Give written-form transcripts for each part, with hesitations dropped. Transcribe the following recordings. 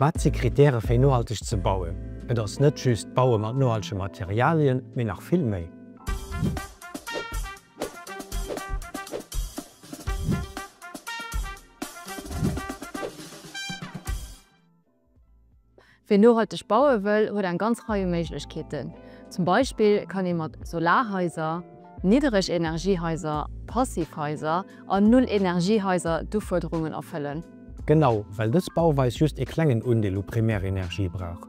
Wat si Kritäre fir nohalteg ze bauen? Et ass net just d'Baue mat nohaltege Materialien, mee nach vill méi. Wien nohalteg baue wëll, huet eng ganz Rei u Méiglechkeeten. Zum Beispill kann ee mat Solarhaiser, Nidderegenergiehaiser, Passivhaiser an Nullenergiehaiser d'Ufuerderungen erfëllen. Genau, well dës Bauweis just ee klengen Undeel u Primärenergie brauch.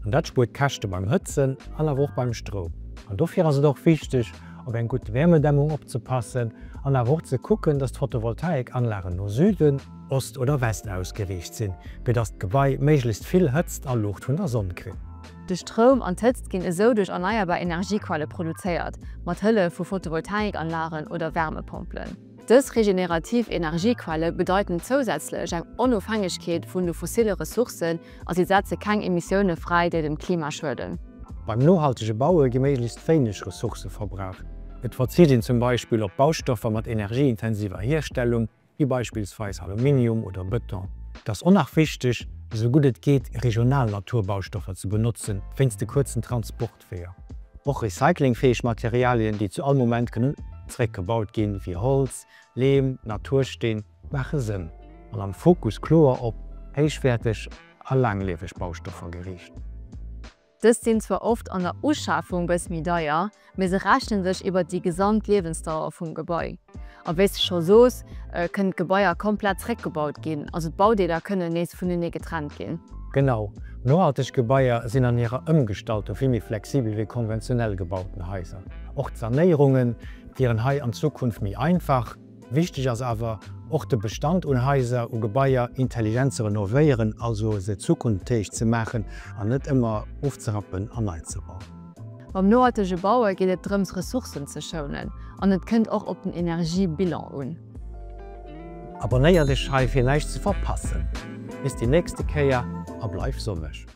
An dat spuert Käschte beim Hëtzen an awer och beim Stroum. An dofir ass et och wichteg, op eng gutt Wärmedämmung opzepassen an awer och ze kucken, dass d'Photovoltaikanlagen no Süden, Ost oder West ausgeriicht sinn, fir dass d'Gebai méiglechst vill Hëtzt a Luucht vun der Sonn kritt. De Stroum an d'Hëtzt ginn esou duerch erneierbar Energiequelle produzéiert, mat Hëllef vu Photovoltaikanlagen oder Wärmepompelen. Dës regenerativ Energiequelle bedeiten zousätzlech eng Onofhängegkeet vun de fossille Ressourcen a si setze keng Emissioune fräi, déi dem Klima schueden. Beim nohaltege Baue gi méiglechst wéineg Ressourcë verbraucht. Et verzicht een zum Beispill op Baustoffer mat energieintensiver Hierstellung, wéi beispillsweis Aluminium oder Bëton. Et ass och nach wichteg, esou gutt et geet, regional Naturbaustoffer ze benotzen, wéinst de kuerzen Transportweeër. Och recyclingfäeg Materialien, déi zu all Moment kënnen zeréckgebaut ginn, wéi Holz, Leem, Natursteen, maache Sënn an am Fokus kloer op héichwäerteg a laanglieweg Baustoffer geriicht. Dës sinn zwar oft an der Uschafung bëss méi deier, mee se rechnen sech iwwert déi gesamt Liewensdauer vum Gebai. A wéi s de scho soos, kënnen d'Gebaier komplett zréckgebaut ginn, also d'Baudeeler kënnen nees vunenee getrennt ginn. Genau, nohalteg Gebaier sinn an hirer Ëmgestaltung vill méi flexibel wéi konventionell gebauten Haiser. Och d'Sanéierunge wieren hei an Zukunft méi einfach. Wichteg ass awer, och de Bestand un Haiser, u Gebaier intelligent ze renovéieren, also se zukunftfäeg ze maachen an net ëmmer ofzerappen an nei ze bauen. Beim nohaltege Baue geet et drëms Ressourcen ze schounen an et kënnt och op den Energiebilan un. Abonnéier dech hei fir näischt ze verpassen. Bis déi nächste Kéier a bleif sonneg!